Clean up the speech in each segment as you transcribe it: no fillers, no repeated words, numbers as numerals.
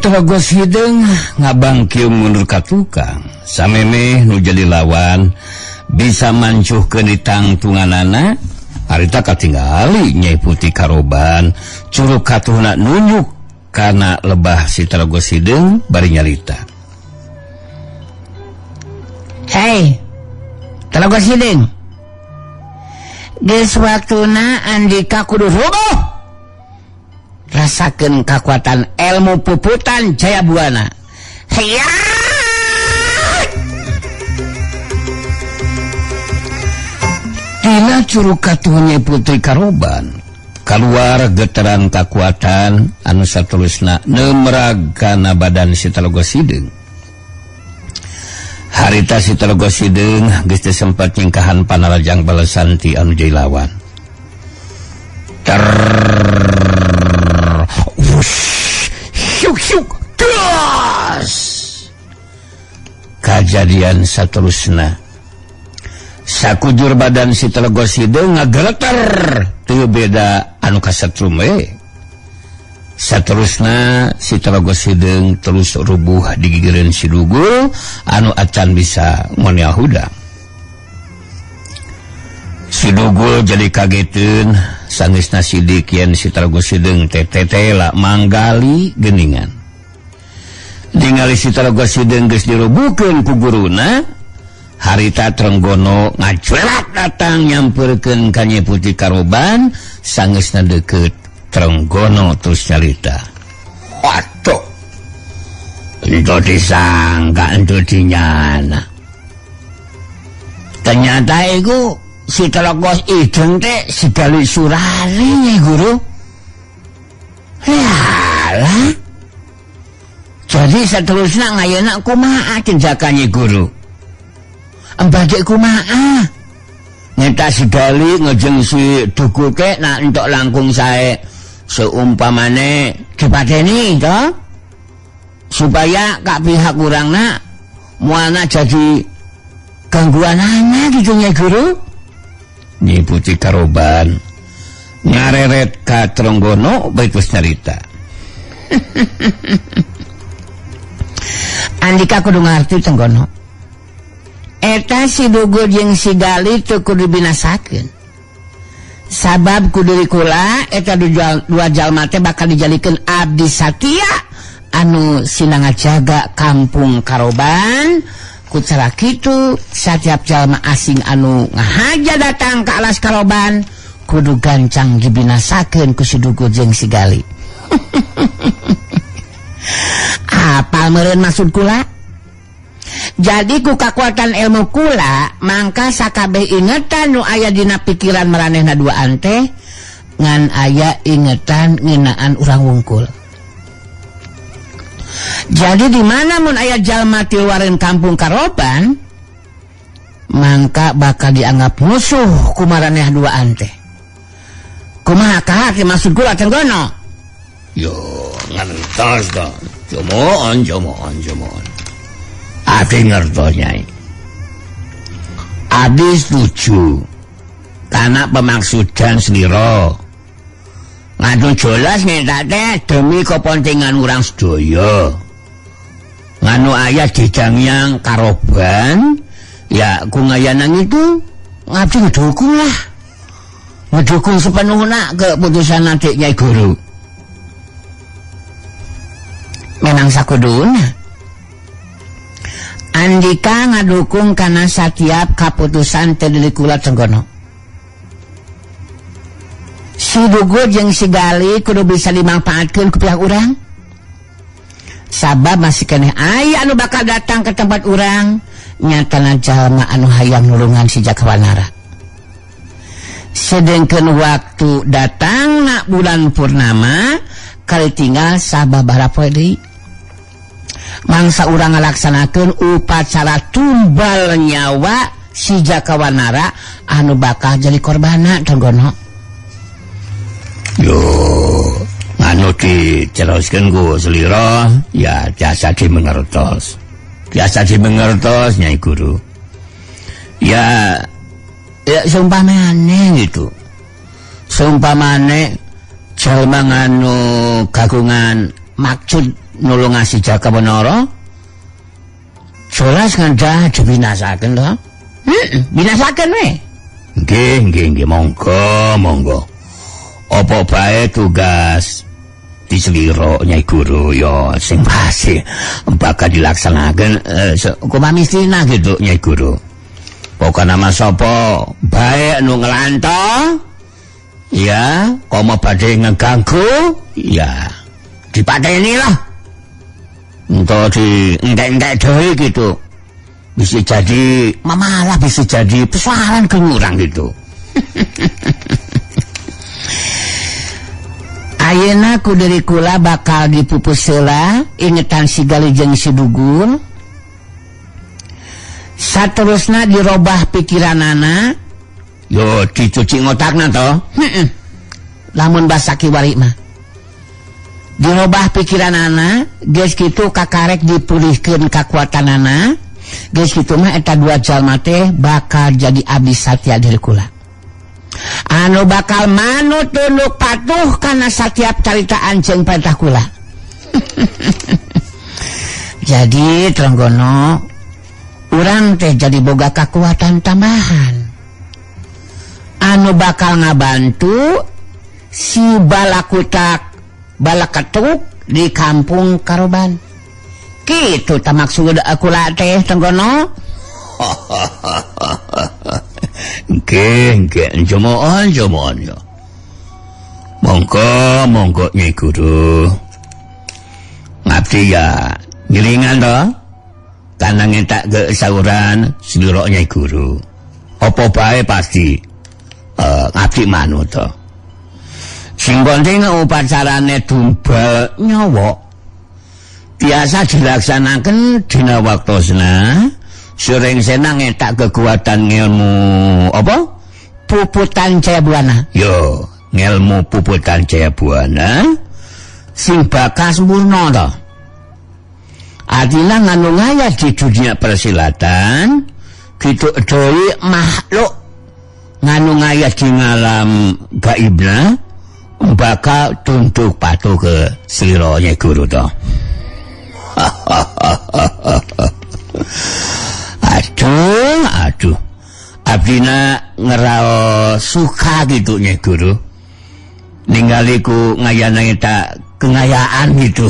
Telaga Hideung ngabangkiung mundur ka tukang. Samemeh nu jadi lawan bisa mancuhkeun di tangtunganana, harita katingali Nyai Putih Karoban curug katuhna nunjuk kana lebah si Telaga Hideung bari nyarita. Hei, Telaga Hideung. Geus waktuna andika kudu rubuh. Rasakeun kakuatan ilmu puputan Jaya Buana. Hiya! Tina curug katuh Nyai Putri Karoban kaluar getaran kakuatan anu saterusna nemerag kana badan si Telaga Hideung. Harita si Telaga Hideung geus teu sempat nyingkahan panarajang balesanti anu jadi lawan. Ter wush, syuk syuk das. Kajadian saterusna sakujur badan si Telaga Hideung ngageleter teu beda anu kasetrum we. Saterusna si Telaga Hideung terus rubuh digigireun si Dugul anu acan bisa ngonea hudang. Si Dugul jadi kageteun sangeusna sidik yen si Telaga Hideung teh tetela manggali geuningan. Ningali si Telaga Hideung geus dirubuhkeun ku guruna, harita Trenggono ngacuelak datang nyamperkeun ka Nyai Putri Karoban sangeusna deukeut Trenggono terus nyarita. Waduh, ento disangka ento dinyana. Ternyata iku si Telaga Hideung teh si Gali Surari Nyai Guru. Yalah. Jadi seterusnya ngayana kumaha tindakan Nyai Guru? Embadek kumaha? Nyata si Gali ngejeng si Dugul ke nak entok langkung sae seumpamane dipateni toh supaya kak pihak kurang nak muana jadi gangguan anak gitu Nyai Guru. Nyi Putri Karoban ngareret ka Trenggono baik wis nyarita. Andika kudu ngarti Trenggono. Eta si Dugul jeung si Gali teu kudu binasakeun. Sabab kudu kula eta dua jalma teh bakal dijalikeun abdi satia anu sinanga jaga kampung Karoban. Ku cara kitu satiap jalma asing anu ngahaja datang ka alas Karoban kudu gancang dibinasakeun ku si Dugul jeung si Gali. Apal meureun maksud kula? Jadi ku kakuatan ilmu kula mangka sakabeh ingetan nu aya dina pikiran maranehna duaan teh ngan aya ingetan ngeunaan urang wungkul. Jadi di mana mun aya jalma tiluareun kampung Karoban mangka bakal dianggap musuh ku maraneh duaan teh. Kumaha ka maksud kula Trenggono? Yo ngantos to. Jomoon jomoon jomoon. Abdi ngertos Nyai. Abdi setuju karena pemaksudan selira. Ngadu jelas ngetak teh demi kepentingan urang sedaya. Nganu aya dijangyang Karoban ya ku ngayanang itu ngabdi ngedukung lah. Ngedukung sepenuhnya keputusan adik Nyai Guru. Memang sakuduna Andika ngadukung karena setiap kaputusan teu kula Trenggono. Si Dugul jeung si Gali kudu bisa dimanfaatkeun ku pihak urang. Sabab masih keneh aya anu bakal datang ke tempat urang nyatana jalma anu hayang nulungan si Jakawanara. Sedengkeun waktu datang bulan purnama kali tinggal sababaraha poe deui. Mangsa urang ngalaksanakeun upacara tumbal nyawa si Jakawanara anu bakal jadi korbana Trenggono. Yo, anu diceroskeun ku selira ya biasa dimengertos. Biasa dimengertos Nyai Guru. Ya ya seumpamane gitu. Seumpamane jalma nganu kagungan maksud nulungan si Jaka Wenara jelas ngendah dibinasakeun to. Heeh, binasakeun we. Nggih, nggih, nggih, monggo, monggo. Apa bae tugas diseliro Nyai Guru ya sing pasti bakal dilaksanakan kumaha mistina gitu Nyai Guru. Pokokna mah sapa bae nu ngelanto ya, komo badhe ngeganggu ya dipateni lah. Entah di entek-entek deui gitu. Bisa jadi malah bisa jadi persoalan ke urang gitu. Ayeuna ku diri kula bakal dipupus heula ingetan si Gali jeung si Dugul. Saterusna dirobah pikiranana, yo dicuci ngotakna to. Heeh. Lamun basa kiwari mah. Dirobah pikiranana, geus kitu kakarek dipulihkeun kakuatanana, geus kitu mah eta dua jalma teh bakal jadi abdi satya diri kula. Anu bakal manut tunduk patuh kana setiap caritaan jeung perintah kula. Jadi Trenggono urang teh jadi boga kekuatan tambahan anu bakal ngabantu si balakutak balaketuk di kampung Karoban. Kitu ta maksud kula teh Trenggono. Nggih, nggih, jumoon, jumoon ya. Monggo, monggo Nyai Guru. Ngabdi ya ngiringan to. Kana ngetak ke sauran slira Nyai Guru. Apa bae pasti ngabdi manut to. Sing penting upacarane dumbal nyawa biasa dilaksanakan dina waktosna. Sering senang ngetak kekuatan ngelmu apa? Puputan Jaya Buana. Yo, ngelmu Puputan Jaya Buana sing bakal sempurna to. Artinya nganu ngaya di dunia persilatan gitu doi makhluk nganu ngaya di ngalam gaibna bakal tunduk patuh ke slira Nyai Guru to. Aduh, aduh. Abdina ngeraos suka gitu Nyai Guru. Ninggaliku ngayana tak kengayaan gitu.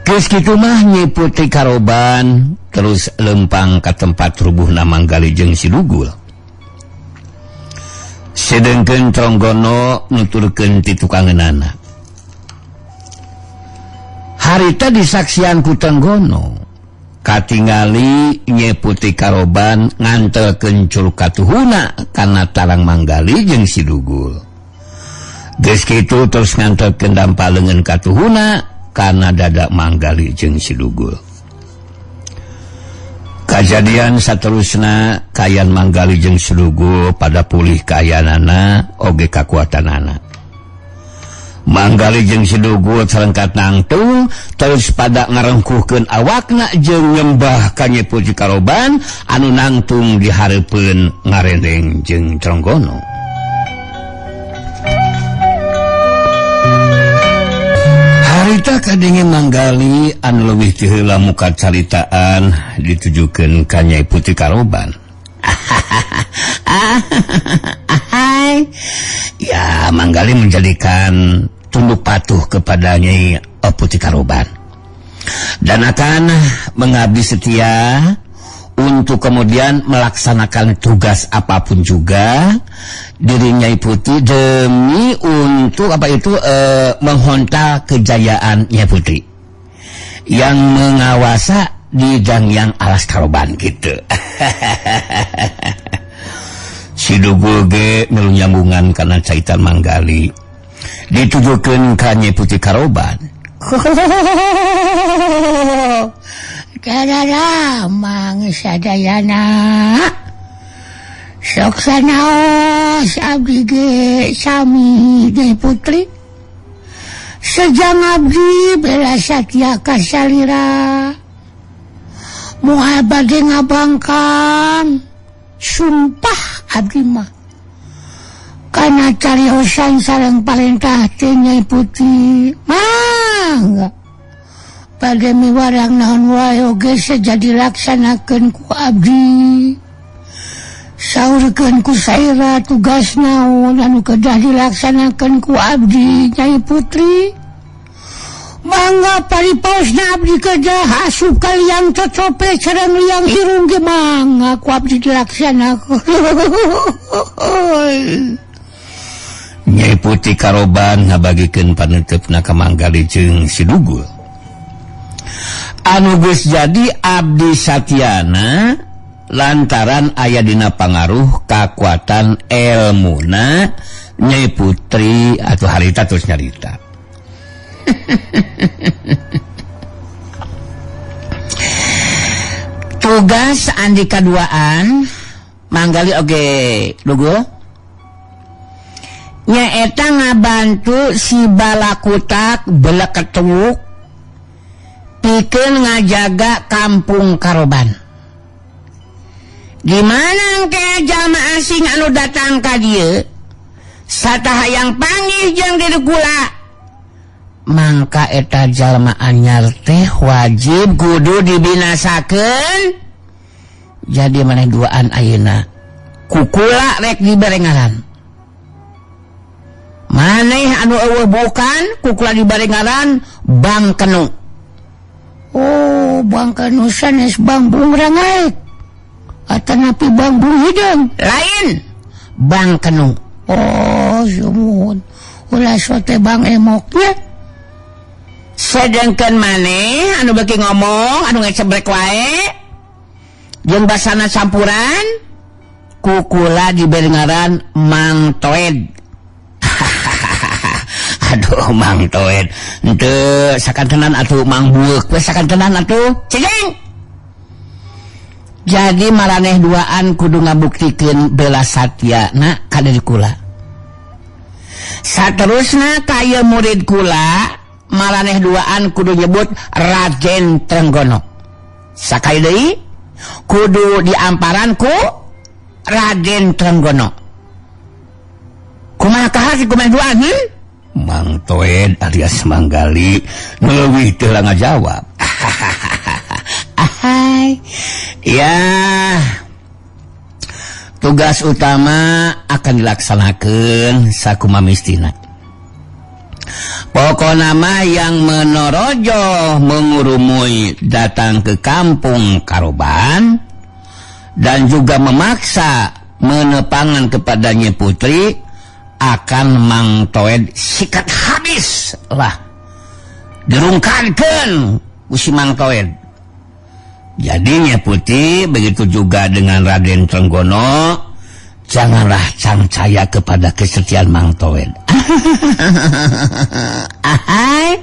Geus kitu mah Nyi Putri Karoban terus lempang ka tempat rubuhna Manggali jeung si Dugul. Sedengkeun Trenggono nuturkeun ti tukangeunana. Harita disaksian ku Trenggono katingali Nyi Putri Karoban ngantelkeun curug katuhuna kana tarang Manggali jeung si Dugul. Geus kitu terus ngantelkeun dampa leungeun katuhuna kana dada Manggali jeung si Dugul. Kajadian saterusna kayan Manggali jeung si Dugul pada pulih kayanana oge kakuatanana. Manggali jeung si Dugul sarengkat nangtung terus pada ngarengkuhkeun awakna jeung nyembah ka Nyi Putri Karoban anu nangtung di hareupeun ngarendeng jeung Trenggono. Harita kadenge Manggali anu leuwih ti heula muka caritaan ditujukeun ka Nyai Putri Karoban. Ya, Manggali menjadikan tunduk patuh kepada Nyai Putri Karoban dan akan mengabdi setia untuk kemudian melaksanakan tugas apapun juga diri Nyai Putri demi untuk apa itu menghontal kejayaan Nyai Putri yang mengawasa di Dangyang Alas Karoban gitu. Si Dugul ge milu nyambungan kana caitan Manggali ditujukeun ka Nyi Putri Karoban. Dadara mang sadayana sok sanaos abdi ge sami Nyai Putri sejang abdi bela satya kasalira moal bade ngabangkang sumpah abdi mah Kana cariosan sareng parentah ti Nyai Putri. Mangga. Bade miwarang naon wae oge seja dilaksanakeun ku abdi. Saurkeun ku saira tugas naon anu kedah dilaksanakeun ku abdi Nyai Putri. Mangga paripaosna abdi kedah asup ka liang cocope sareng liang irung ge mangga ku abdi dilaksanakeun. Nyai Putri Karoban ngabagikeun paneuteup ka Manggali jeung si Dugul. Anu geus jadi abdi satyana lantaran aya dina pangaruh kakuatan elmuna Nyai Putri atau harita terus nyarita. Tugas Andika duaan Manggali oge Dugul nyaeta ngabantu si Balakutak Beleketuwuk pikeun ngajaga kampung Karoban. Di mana engke jalma asing anu datang ka dieu satahayang panggih jeung diri kula, mangka eta jalma anyar teh wajib kudu dibinasakeun. Jadi maneh duaan ayeuna kukula rek dibere ngaran. Maneh anu eueuh bukan kukula dibere ngaran Bang Kenu. Oh, Bang Kenu sanes Bang Bungrang ae. Atanapi Bang Bung Hideung. Lain Bang Kenu. Oh, sumuhun. Ulah sote Bang Emoknya. Sedangkan maneh anu beuki ngomong anu ngecebrek wae jeung basana campuran kukula dibere ngaran Mang Toed. Aduh Mang Toed henteu sakantenan atuh Mang Bueuk we sakantenan atuh cicing. Jadi maraneh duaan kudu ngabuktikeun bela satyana ka diri kula. Saterusna ka ieu murid kula maraneh duaan kudu nyebut Raden Trenggono. Sakali deui kudu diamparan ku Raden Trenggono. Kumaha kahar si kumaha duaan? Mang Toed alias Manggali leuwih teu ngajawab. Ahai. Ya, tugas utama akan dilaksanakan sakumaha mistina. Pokok nama yang menorojo mengurumui datang ke kampung Karoban dan juga memaksa menepangan kepadanya putri akan Mang Toed sikat habis lah, dirungkankeun ku si Mang Toed. Jadinya Putri begitu juga dengan Raden Trenggono, janganlah cangcaya kepada kesetiaan Mang Toed. Ahai.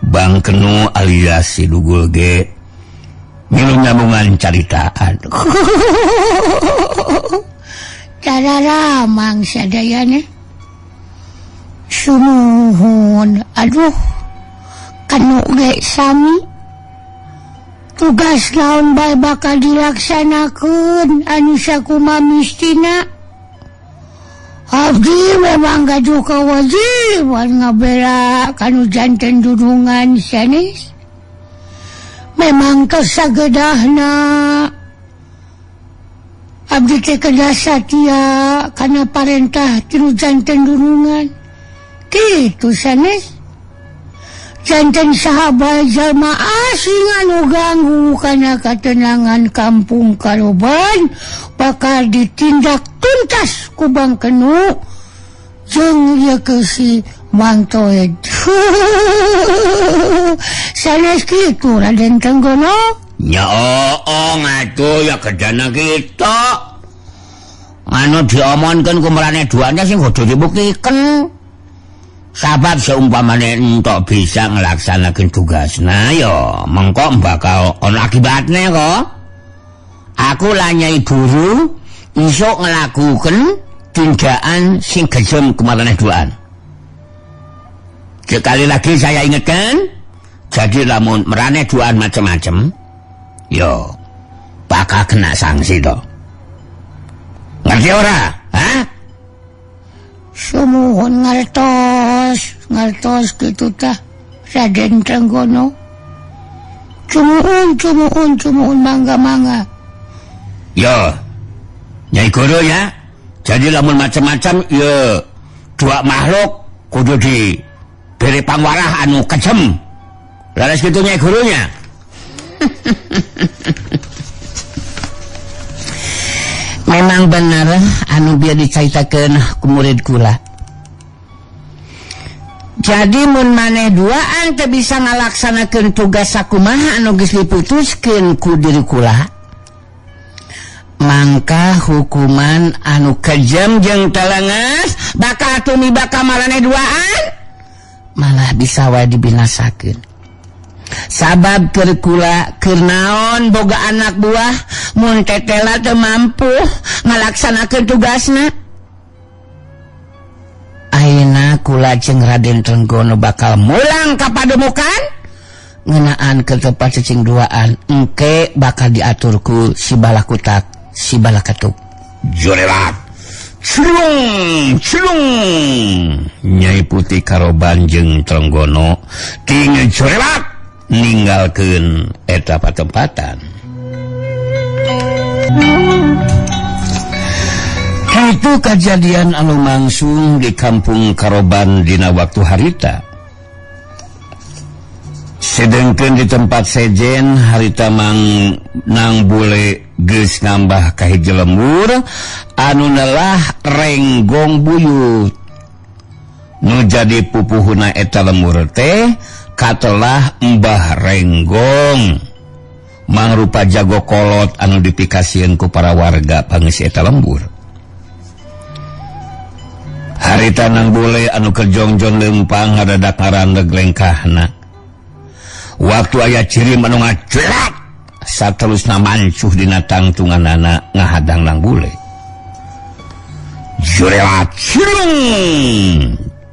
Bang Kenu alias si Dugul ge milu nyambungan caritaan. Cara ramang sadayana. Sumuhun, aduh, kanu ge sami. Tugas naon bae bakal dilaksanakeun anu sakumaha mistina. Abdi memang gaduh kewajiban ngabela kanu janten dudungan sanes. Memang kesagedahna abdi teh kedah satia kana parentah tinu janten dunungan. Kitu sanes. Janten sahabat jalma asing anu ganggu kana katenangan kampung Karoban bakal ditindak tuntas ku Bang Kenu jeung ieu ke si Mang Toed. Sanes kitu Raden Trenggono. Nya oong atuh ya kedana kita. Anu diomonkeun ku marane duane sing kudu dibuktikeun. Sabab seumpamane entok bisa nglaksanakeun tugasna ya mengko bakal ana akibatne kok. Aku lan Nyai Guru iso nglakukeun tindakan sing gejem kumarane duaan. Sekali lagi saya ingatkan, jadi lamun merane duaan macem-macem yo bakal kena sanksi to. Ngerti ora? Hah? Sumuhun ngartos ngartos kitu tah Raden Trenggono. Cumuhun cumuhun cumuhun mangga mangga. Yo Nyai Guru ya. Jadi lamun macam-macam ya dua makhluk kudu di beri pangwarah anu kejem. Laras kitu Nyai Gurunya. Memang benar anu biar dicaritakeun ku murid kula. Jadi mun maneh duaan teu bisa ngalaksanakeun tugas sakumaha anu geus diputuskeun ku diri kula, mangka hukuman anu kejam jeung telenges bakal tumiba ka maraneh duaan malah bisa wae dibinasakeun. Sabab keur kula keur naon boga anak buah mun tetela teu mampu ngalaksanakeun tugasna. Ayeuna kula jeung Raden Trenggono bakal mulang ka pademukan ngeunaan ke tempat cicing duaan engke bakal diatur ku si Balakutak si Balakatuk. Jorelat cilung cilung Nyai Putih Karoban jeung Trenggono ting jorelat ninggalkeun eta patempatan. Itu kejadian anu mangsung di kampung Karoban dina waktu harita. Sedengkeun di tempat sejen harita mang nang bule geus nambah ka hiji lembur anu nelah renggong buyut. Nu jadi pupuhuna eta lembur teh katelah Mbah Renggong. Mangrupa jago kolot anu dipikasieun ku para warga pangeusi eta lembur. Harita nang bule anu kerjongjon lempang ngadadak ngarandeg lengkahna. Waktu aya cirim anu ngacurat saterusna mancuh dina tangtunganana ngahadang nang bule. Jurelat cirung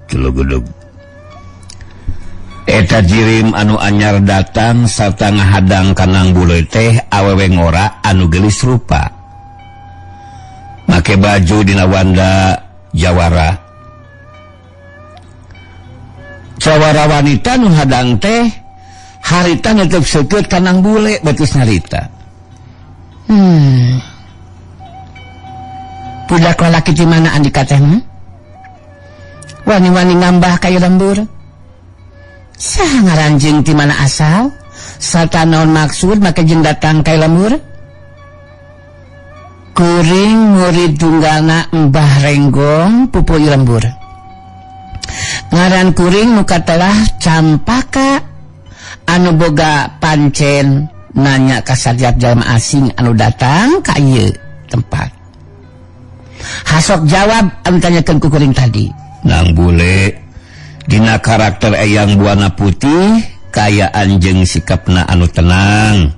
celugudug. Eta jirim anu anyar datang sarta ngahadang ka nang bule teh awewe ngora anu geulis rupa. Make baju dina wanda jawara. Jawara wanita nu hadang teh harita nutup seukeut ka nang bule betus nyarita. Budak lalaki di mana andika teh? Wani-wani ngambah ka lembur. Saha ngaranjing ti mana asal? Sarta naon maksud make jeung datang ka lembur? Kuring murid tunggalna Mbah Renggong pupuy lembur. Ngaran kuring nu katelah Campaka anu boga pancen nanya ka satiap jalma asing anu datang ka ieu tempat. Hasok jawab anu tanyakeun ku kuring tadi. Nang bule dina karakter Eyang Buana Putih kayaan jeung sikapna anu tenang.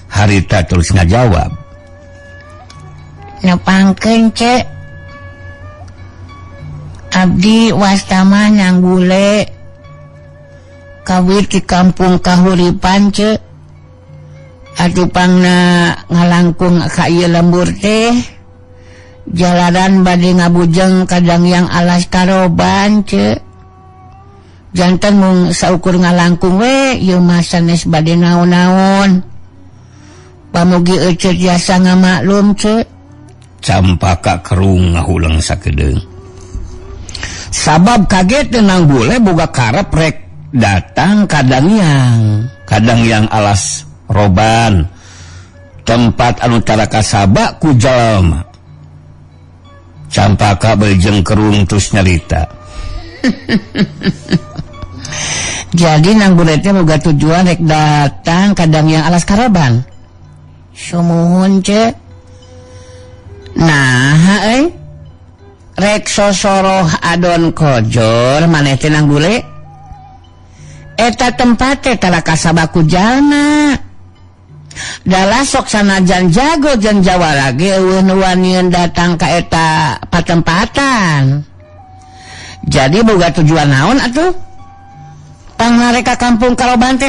Harita terus ngajawab. Nepangkeun ce abdi wastama nang bule kawit di kampung Kahuripan ce atuh pangna ngalangkung ka ieu lembur teh jalanan bade ngabujeng kadang yang alas Karoban ce janten mung saukur ngalangkung we ieu mah sanes bade naon-naon pamugi ece tiasa ngamaklum ce. Campaka kerung ngahulang sakedeung. Sabab kaget nang bule boga karep rek datang kadang yang alas roban tempat anu tara kasaba ku jalma. Campaka bejeng kerung terus nyarita. Jadi nang bule teh boga tujuan rek datang kadang yang alas Karoban. Sumuhun ce. Nah, rek sosoroh adon kojor maneh teh nang bule. Eta tempat teh tara kasaba ku jalma. Dalah sok sanajan jago jeung jawara ge eueuh nu wanieun datang ka eta patempatan. Jadi boga tujuan naon atuh? Pangarek ka kampung Karoban teh,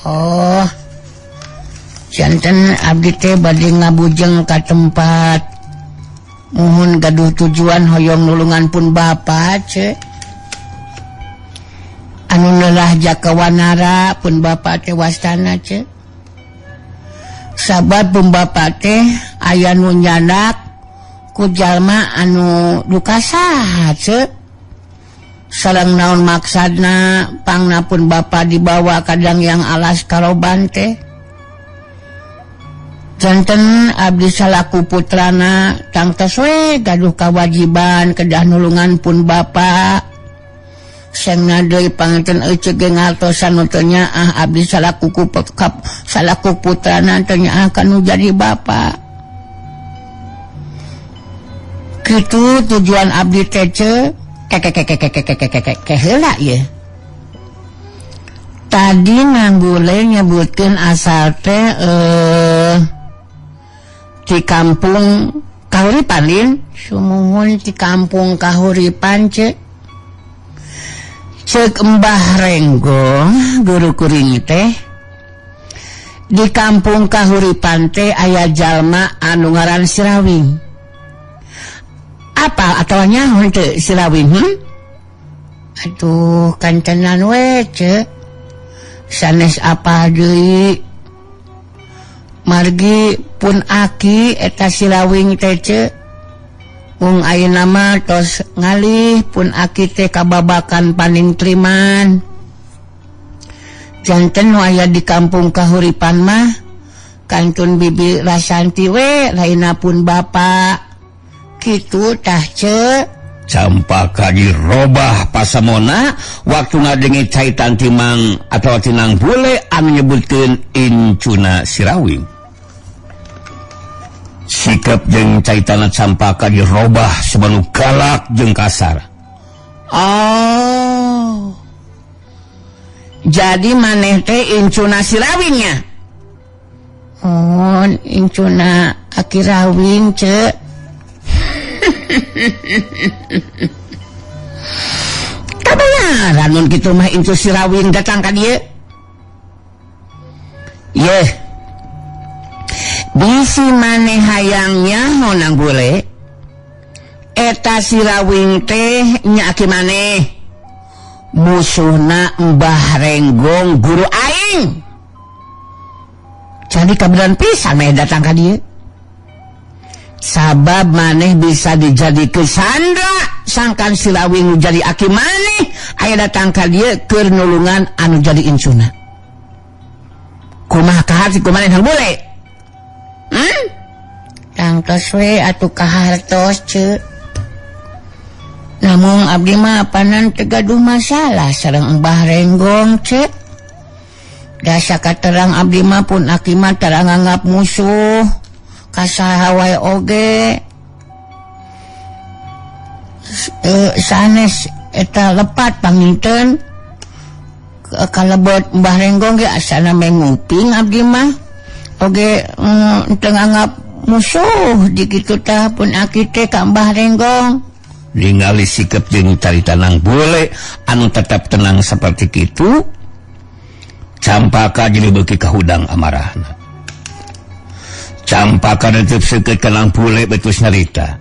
Oh. Janten abdi teh bade ngabujeng ka tempat Muhun gaduh tujuan hoyong nulungan pun bapa ce. Anu nelah Jaka Wanara pun bapa teh wastana ce. Sabab pun bapa teh aya nu nyandak ku jalma anu duka saha ce. Sareng naon maksadna pangna pun bapa dibawa kadang yang alas karoban teh. Janten abdi salaku putrana tangtos we gaduh kawajiban kedah nulungan pun bapa. Sengna deui panganten eceu ge ngartosan nu teu nyaah abdi salaku salaku putrana teu nyaah kanu jadi bapa. Kitu tujuan abdi teh ce. Kekekekekekekekeke heula ieu. Tadi Nanggule nyebutkeun asal teh di kampung Kahuripan lin. Sumuhun di kampung Kahuripan ce. Ceuk Mbah Renggong guru kuring teh di kampung Kahuripan teh aya jalma anu ngaran Sirawing. Apa atau nyaho teu Sirawing? Aduh kantenan we ce. Sanes apa deui. Margi pun aki eta Sirawing teh ce. Mung ayeuna mah tos ngalih pun aki teh kababakan paning triman. Janten nu aya di kampung Kahuripan mah kantun bibi Rasanti we lainna pun bapa. Kitu tah ce. Campaka dirobah pasamona waktu ngadenge caitan timang atau tinang bule anu nyebutkeun incuna Sirawing. Sikap jeung caitana Campaka dirobah sebanu galak jeung kasar. Oh. Jadi maneh teh incuna Sirawingnya? Oh, incuna Aki Rawing ce. Kabenaran mun kitu mah incu Sirawing datang ka dieu. Yeuh. Bisi maneh hayang nyaho nang bule. Eta Sirawing teh nya aki maneh. Musuhna Mbah Renggong guru aing. Jadi kabeneran pisan maneh datang ka dieu. Sabab maneh bisa dijadikeun sandra sangkan Sirawing nu jadi aki maneh aya datang ka dieu keur nulungan anu jadi incuna. Kumaha kaharti kumaha nang bule? Tangtos we atuh kahartos ce. Namun abdi mah panan teu gaduh masalah sareng Mbah Renggong ce. Dasa katerang abdi mah pun aki mah tara nganggap musuh. Kasaha wae oge. Sanes eta lepat panginten kalebet Mbah Renggong ge asana meh nguping abdi mah oge teu nganggap musuh di kitu tah pun aki teh ka Mbah Renggong. Ningali sikep jeung carita nang bule anu tetap tenang seperti kitu, Campaka jadi beuki kahudang amarahna. Campaka tetep seukeut ka nang bule betus nyarita.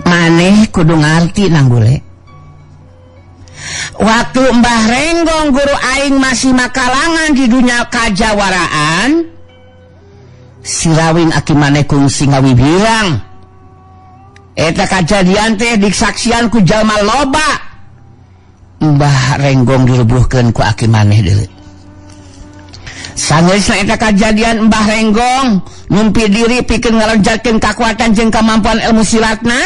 Maneh kudu ngarti nang bule. Waktu Mbah Renggong guru aing masih makalangan di dunia kajawaraan, Sirawing aki maneh kungsi ngawibirang. Eta kajadian teh disaksian ku jalma loba. Mbah Renggong dirubuhkeun ku aki maneh deui. Sangeusna eta kajadian Mbah Renggong numpi diri pikeun ngalonjatkeun kakuatan jeung kamampuan ilmu silatna.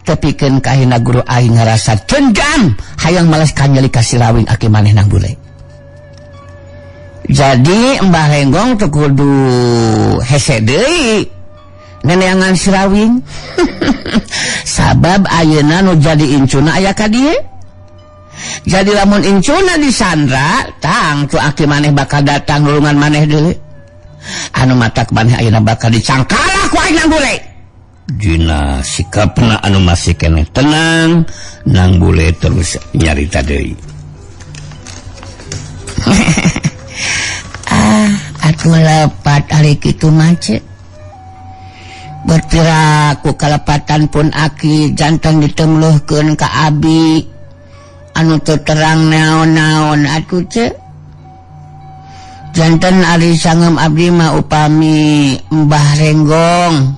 Tepikeun ka ayeuna guru aing ngarasa dendam hayang males kanyeli ka Sirawing aki maneh nang bule. Jadi Mbah Renggong teu kudu hese deui neneangan Sirawing. Sabab ayeuna nu jadi incuna aya ka dieu. Jadi lamun incuna disandra, tang tu aki maneh bakal datang nulungan maneh deui. Anu matak maneh ayeuna bakal dicangkala ku aing nang bule. Dina sikapna anu masih keneh tenang, nang bule terus nyarita deui. Ah, atuh lepat ari kitu mah ce. Berpiraku kalepatan pun aki jantan ditemluhkeun ka abi anu teu terang naon-naon atuh ce. Jantan ari sangem abdi mah upami Mbah Renggong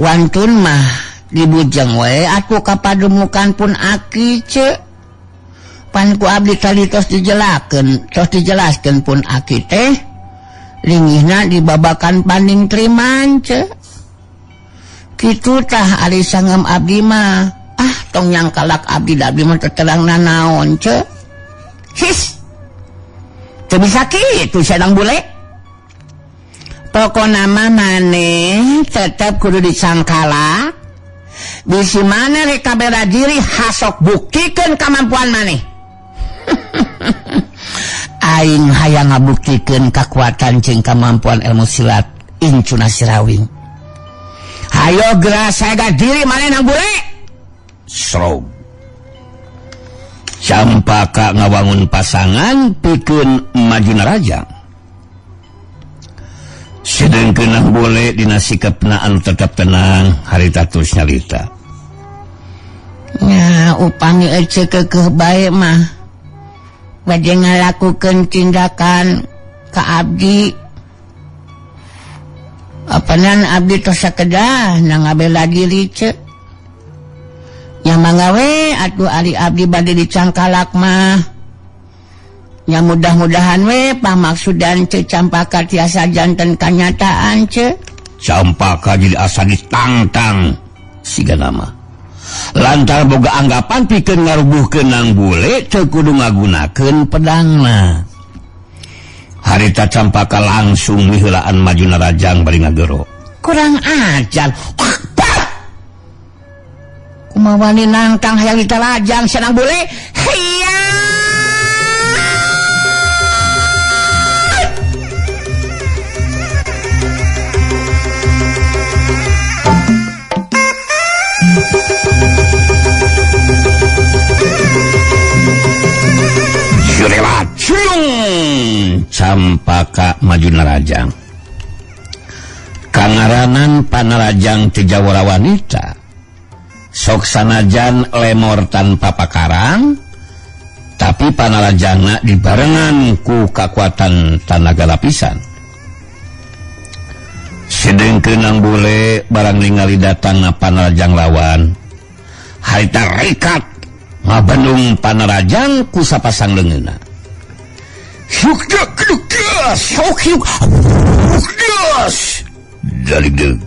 wantun mah dibujeng we atuh ka pademukan pun aki ce. Pan ku abdi tadi tos dijelakeun, tos dijelaskeun pun aki teh linggihna dibabakan panding triman ce. Kitu tah ari sangem abdi mah ah tong nyangkalak abdi da abdi mah teu terang nanaon ce. His. Teu bisa kitu sadang bule. Pokona mah maneh tetep kudu disangkala. Bisi maneh rek kabela diri hasok buktikeun kamampuan maneh. Aing hayang ngabuktikeun kakuatan jeung kamampuan ilmu silat Incuna Sirawing. Hayo geura saega diri maneh nang bule. Srog. Campaka ngawangun pasangan pikeun maju narajang. Sedengkeun nang bule dina sikapna anu tetep tenang harita terus nyalita. Nya upami ece keukeuh bae mah bade ngalakukeun tindakan ka abdi. Apanan abdi tos sakedah na ngabela diri ce. Nya mangga we atuh ari abdi bade dicangkalak mah. Nya mudah-mudahan we pamaksudan ce Campaka tiasa janten kanyataan ce. Campaka jadi asa ditangtang siga nama. Lantar boga anggapan pikeun ngarubuhkeun nang bule teu kudu ngagunakeun pedangna. Harita Campaka langsung miheulaan maju narajang bari ngagero. Kurang ajar. Kumaha wani nangtang hayang ditalajang senang bule? Hiya! Jurelat ciung Campaka maju narajang. Kangaranan panarajang ti jawara wanita. Sok sanajan lemor tanpa pakarang, tapi panarajangna dibarengan ku kakuatan tanaga lapisan. Sedengkeun nang bule barang ningali datangna panarajang lawan, harita rekat ngabendung panarajang ku sapasang leungeunna. Daligdeug.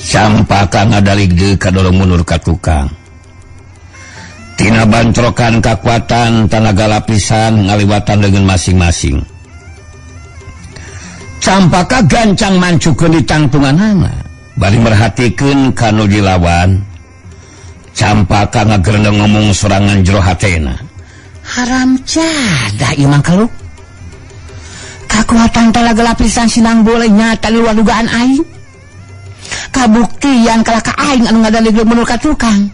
Campaka ngadaligdeug kadorong mundur ka tukang. Tina bantrokan kakuatan tanaga lapisan ngaliwatan leungeun masing-masing. Campaka gancang mancukeun di tangtunganana, bari merhatikeun ka nu dilawan. Campaka ngagerendeng ngomong sorangan jero hatena. Haram jadah ieu mah kaluk. Kakuatan talaga lapisan sinang boleh nyata di luar dugaan aing. Kabuktian kalah ka aing anu ngadaligdeug mundur ka tukang.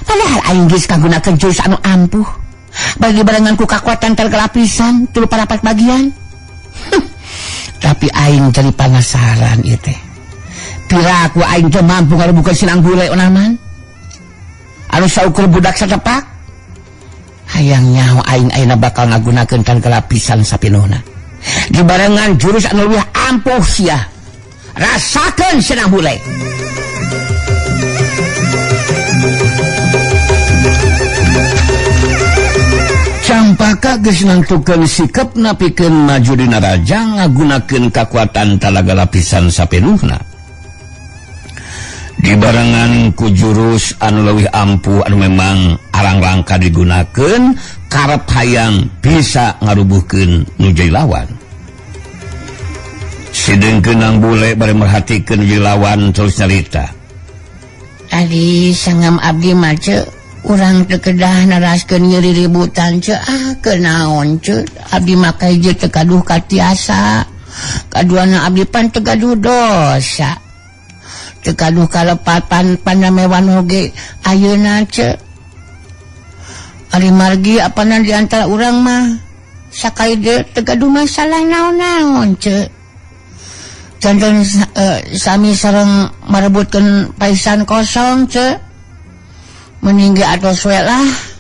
Padahal aing geus kagunakeun jurus anu ampuh. Bagi barengan ku kakuatan talaga lapisan tilu parapat bagian. Tapi aing jadi penasaran ieu teh. Piraku aing teu mampu ngarubukeun sinang bule onaman. Anu saukur budak satepak. Hayang nyaho aing ayeuna bakal ngagunakeun talaga lapisan sapinuhna. Dibarengan jurus anu leuwih ampuh sia. Rasakeun senang bule. Campaka geus nangtukeun sikapna pikeun maju dina rajang ngagunakeun kakuatan talaga lapisan sapenuhna. Dibarengan ku jurus anu leuwih ampuh anu memang arang rangka digunakeun karep hayang bisa ngarubuhkeun nu jadi lawan. Sidengkeun nang bule bari merhatikeun nu jadi lawan terus nyarita. Ari sangam abdi mah ce urang teu kedah naraskeun nyeri ributan ce ah kenaon ce abdi mah kahiji teu kaduh katiasa. Kaduana abdi pan teu gaduh dosa. Teu gaduh kalepatan panamewan oge ayeuna ce. Ari margi apana di antara urang mah sakali deui teu gaduh masalah naon-naon ce. Janten sami sareng merebutkeun paisan kosong ce. Meninggi atos we lah.